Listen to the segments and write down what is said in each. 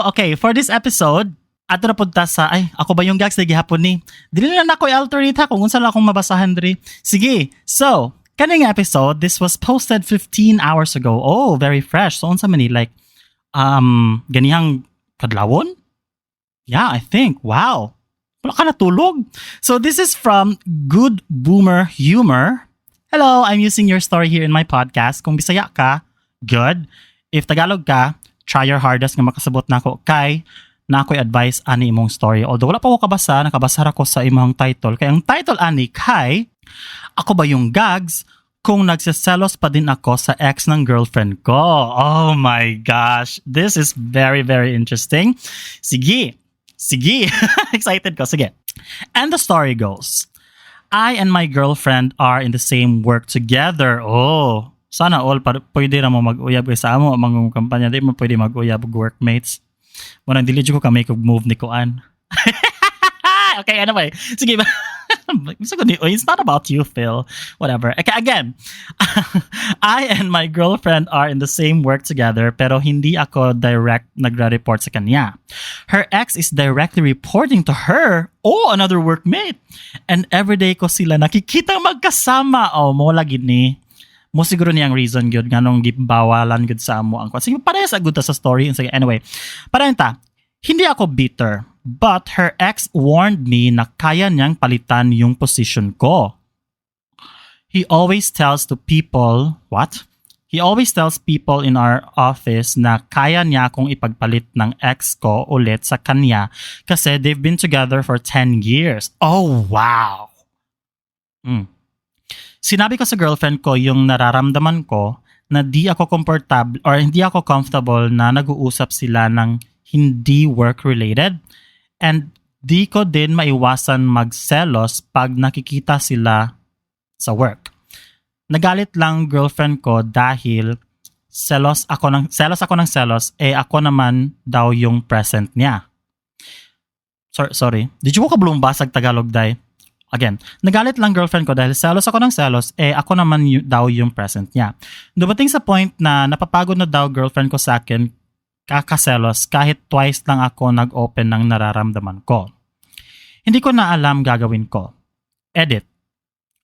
So, okay, for this episode, ato na punta sa, ay, "Ako Ba Yung Gags" na gihapon ni. Dili na nako i-alternate ha, kung unsa lang akong mabasahan diri. Sige, so, kaning episode, this was posted 15 hours ago. Oh, very fresh. So, unsa man ni, like, ganihang kadlawon? Yeah, I think. Wow. Wala ka natulog. So, this is from Good Boomer Humor. "Hello, I'm using your story here in my podcast. Kung Bisaya ka, good. If Tagalog ka, try your hardest nga makasabot nako kay naa ko'y advice ani imong story." Although wala pa ko kabasa, nakabasa ra ko sa imong title. Kay ang title ani kay "Ako Ba Yung Gags Kung Nagseselos Pa Din Ako sa Ex ng Girlfriend Ko?" Oh my gosh. This is very, very interesting. Sige. Sige. Excited ko. Sige. And the story goes, I and my girlfriend are in the same work together. Oh, sana all pa, pwede ra mo mag-uyab kay sa amo mga kampanya di mo pwede mag-uyab og workmates. Mao nang dili jud ko ka-make og move ni kuan. Okay, anyway. Sige ba? It's not about you, Phil. Whatever. Okay, again. I and my girlfriend are in the same work together, pero hindi ako direct nagre-report sa kanya. Her ex is directly reporting to her o another workmate. And everyday ko sila nakikita magkasama. Oh, mao lagi ni mao siguro niyang reason gyud nganong gibawalan gyud sa amo ang kwan. Sige, parehas agud ta sa story. Sige, anyway. Pareha ta. Hindi ako bitter, but her ex warned me na kaya niyang palitan yung position ko. He always tells to people, what? He always tells people in our office na kaya niya akong ipagpalit ng ex ko ulit sa kanya kasi they've been together for 10 years. Oh, wow. Sinabi ko sa girlfriend ko yung nararamdaman ko na di ako comfortable or hindi ako comfortable na nag-uusap sila ng hindi work-related and di ko din maiwasan magselos pag nakikita sila sa work. Nagalit lang girlfriend ko dahil selos ako ng selos eh ako naman daw yung present niya. Sorry, sorry. Di ko kabalo basag Tagalog day. Again, nagalit lang girlfriend ko dahil selos ako ng selos, eh ako naman daw yung present niya. Dumating sa point na napapagod na daw girlfriend ko sa akin kakaselos kahit twice lang ako nag-open ng nararamdaman ko. Hindi ko na alam gagawin ko. Edit.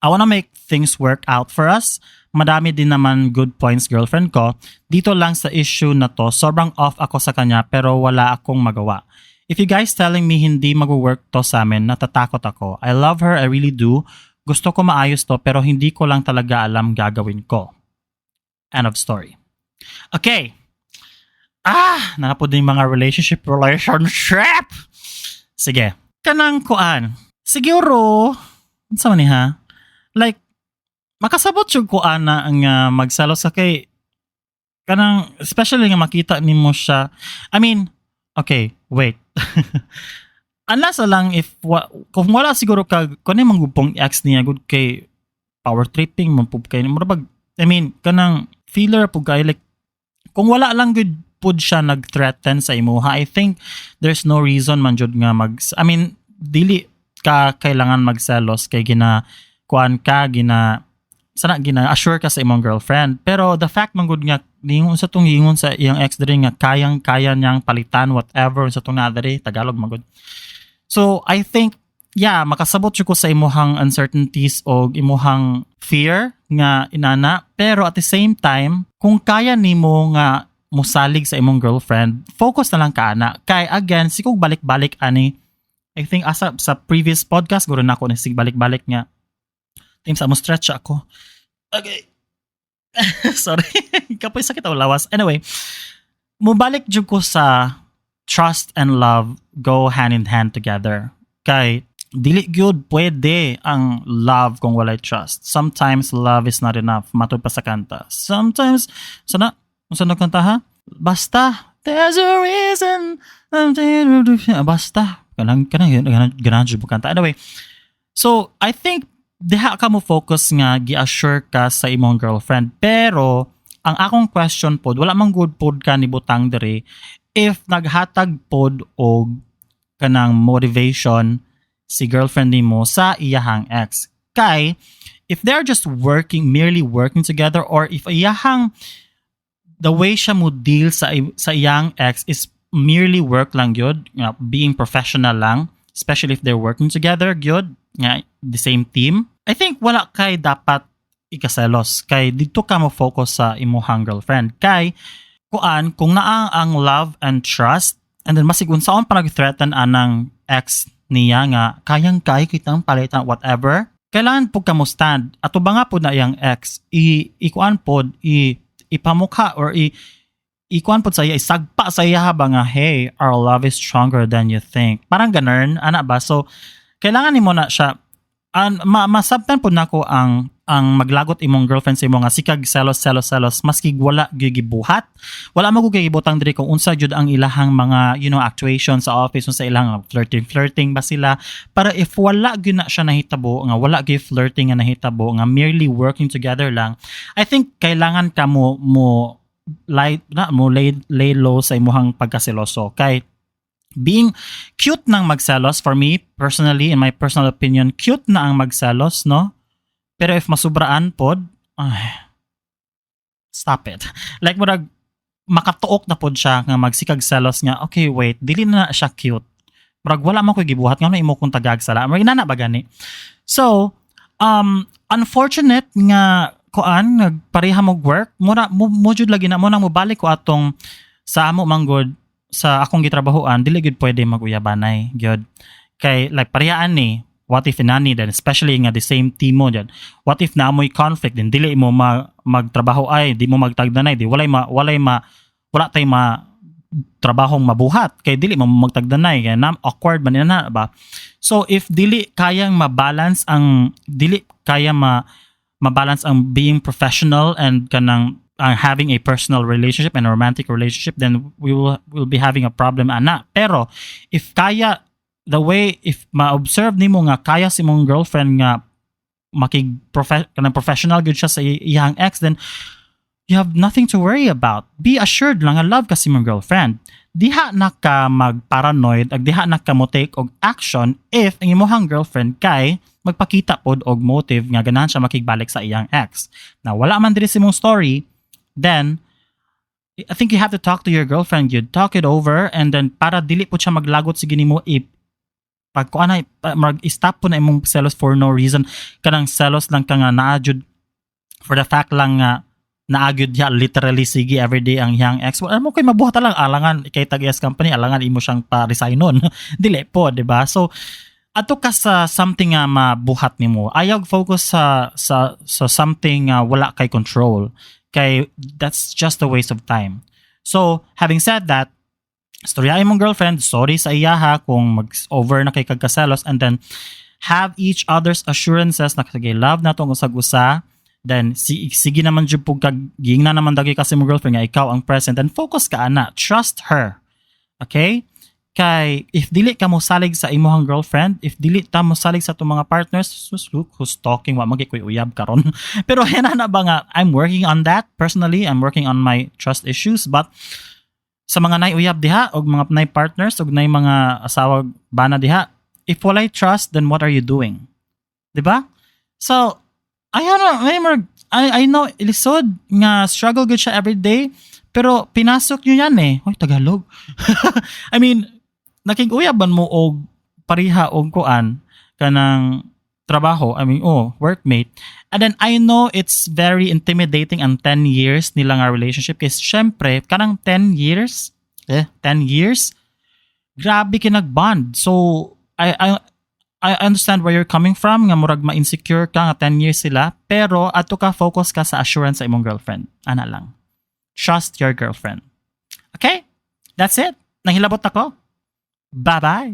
I wanna make things work out for us. Madami din naman good points girlfriend ko. Dito lang sa issue na to, sobrang off ako sa kanya pero wala akong magawa. If you guys telling me hindi mag-work to sa amin, natatakot ako. I love her, I really do. Gusto ko maayos to pero hindi ko lang talaga alam gagawin ko. End of story. Okay. Ah, naa na pod yung mga relationship relationship. Sige. Kanang kuan. Siguro, unsa man ni ha? Like, makasabot yung kuan na ang magselos sa kay kanang especially nga makita nimo siya. I mean, okay, wait. Unless lang if kung wala siguro ka kung ano manggupong ex niya gud kay power tripping man pud kay mura bag, I mean, kanang feeler pud kay, like kung wala lang gud pud siya nag-threaten sa imuha, I think there's no reason man jud nga mag, I mean, dili ka kailangan magselos kay gina kuan ka, gina sana gina assure ka sa imong girlfriend. Pero the fact man gud nga ningon sa tong ingon sa iyang ex diri nga kayang kaya niyang palitan, whatever sa tong naa diri, Tagalog man gud. So I think, yeah, makasabot jud ko sa imuhang uncertainties o imuhang fear nga inana, pero at the same time, kung kaya nimo nga musalig sa imong girlfriend, focus na lang ka ana. Kay again, sikog balik-balik ani. I think asa sa previous podcast guro nako ni sig balik-balik nga. Team sa mo stretch ako. Okay. Sorry. Kapoy, sakit ang lawas. Anyway, mubalik jud ko sa trust and love go hand in hand together. Kay dili gyud pwede ang love kung walay trust. Sometimes love is not enough. Matud pa sa kanta. Sometimes, sana, unsa na kanta ha? Basta, there's a reason. Basta, kanang kanang kanang ganahan jud mo kanta. Anyway, so I think diha ka mo focus nga gi-assure ka sa imong girlfriend. Pero ang akong question pod, wala man gud pod ka ni butang diri if naghatag pod og kanang motivation si girlfriend nimo sa iyahang ex. Kay if they're just working, merely working together, or if iyahang the way siya mo deal sa iyang ex is merely work lang gyud, nga being professional lang, especially if they're working together gyud, nga the same team, I think wala kay dapat ikaselos kay dito ka mo focus sa imuhang girlfriend. Kay kuan, kung naa ang love and trust, and then masig unsaon pa nag-threaten anang ex niya nga kayang kay kitang palitan, whatever, kailangan po ka mo stand ato ba nga po na iyang ex, i ikuan pod, i ipamukha or i ikuan pod sa iya, isagpa sa iya ba nga, "Hey, our love is stronger than you think." Parang ganun ana ba. So kailangan nimo na siya an ma masabtan pod nako ang maglagot imong girlfriend sa imo nga sikag selos, selos, selos, maski wala gyud gibuhat. Wala mo gyud gibutang diri kung unsa jud ang ilahang mga actuation sa office, unsa ilang flirting flirting ba sila. Para if wala gyud na siya nahitabo, nga wala gyud flirting nga nahitabo, nga merely working together lang, I think kailangan ka mo mo light na mo lay low sa imuhang pagkaseloso. Kay being cute nang magselos, for me personally, in my personal opinion, cute na ang magselos, no? Pero if masubraan pod, ay, stop it. Like murag makatuok na pod siya nga magsikag selos nga, okay, wait, dili na siya cute, murag wala man ko gibuhat, ngano imo kong tagag sala? Murag inana ba gani. So unfortunate nga kuan, nagpareha mo work, mura mo jud lagi na mo nang mobalik ko atong sa amo manggod, sa akong gitrabahoan, dili gyud pwede mag-uyabanay gyud. Kay like parehaan ni, what if inani, then especially nga the same team mo dyan, what if na mo'y conflict din, dili mo magtrabaho ay di mo magtagdanay, di walay ma wala tay ma trabahong mabuhat kay dili mo magtagdanay, kay na awkward man na ba. So if dili kayang ma-balance ang dili kaya ma ma-balance ang being professional and kanang having a personal relationship and a romantic relationship, then we will be having a problem ana. Pero if kaya the way, if ma-observe nimo nga kaya si mong girlfriend nga makig kanang professional gud siya sa iyang ex, then you have nothing to worry about. Be assured lang nga love ka sa imong girlfriend. Diha na ka mag-paranoid ag diha na ka mo take og action if ang imong girlfriend kay magpakita pod og motive nga ganahan siya makigbalik sa iyang ex. Na wala man diri sa imong story, then I think you have to talk to your girlfriend. You talk it over and then para dili po siya maglagot sige nimo i pag kuan na mag stop po na imong selos for no reason, kanang selos lang ka nga naa jud for the fact lang nga naagyud ya literally sige everyday ang iyang ex. Wala mo kay mabuhat lang, alangan kay tag S company, alangan imo siyang pa-resignon. Dili po, di ba? So ato ka sa something nga mabuhat nimo. Ayaw focus sa something nga wala kay control kay that's just a waste of time. So having said that, storya imong girlfriend, sorry sa iyaha kung mag over na kay kagkaselos, and then have each other's assurances na sige, love na tong usag usa. Then sige naman jud pug kag giingnan naman dagay kasi mo girlfriend nga ikaw ang present, then focus ka ana, trust her, okay? Kay if dili ka mo salig sa imuhang girlfriend, if dili ta mo salig sa atong mga partners, sus, look who's talking, wa magi koy uyab karon. Pero na ba nga I'm working on that personally. I'm working on my trust issues. But sa mga nay uyab diha og mga nay partners og nay mga asawa bana diha, if walay trust, then what are you doing, di ba? So I don't know, I know lisod nga struggle gud siya every day, pero pinasok nyo yan eh. Hoy, Tagalog. I mean, nakig-uyaban mo og pariha og kuan, kanang trabaho, I mean, oh, workmate. And then I know it's very intimidating ang 10 years nila nga relationship kasi syempre, kanang 10 years, eh, 10 years, grabe kinag-bond. So, I understand where you're coming from nga murag ma-insecure ka nga 10 years sila, pero ato ka, focus ka sa assurance sa imong girlfriend. Ana lang. Trust your girlfriend. Okay? That's it. Nanghilabot ako. Bye-bye.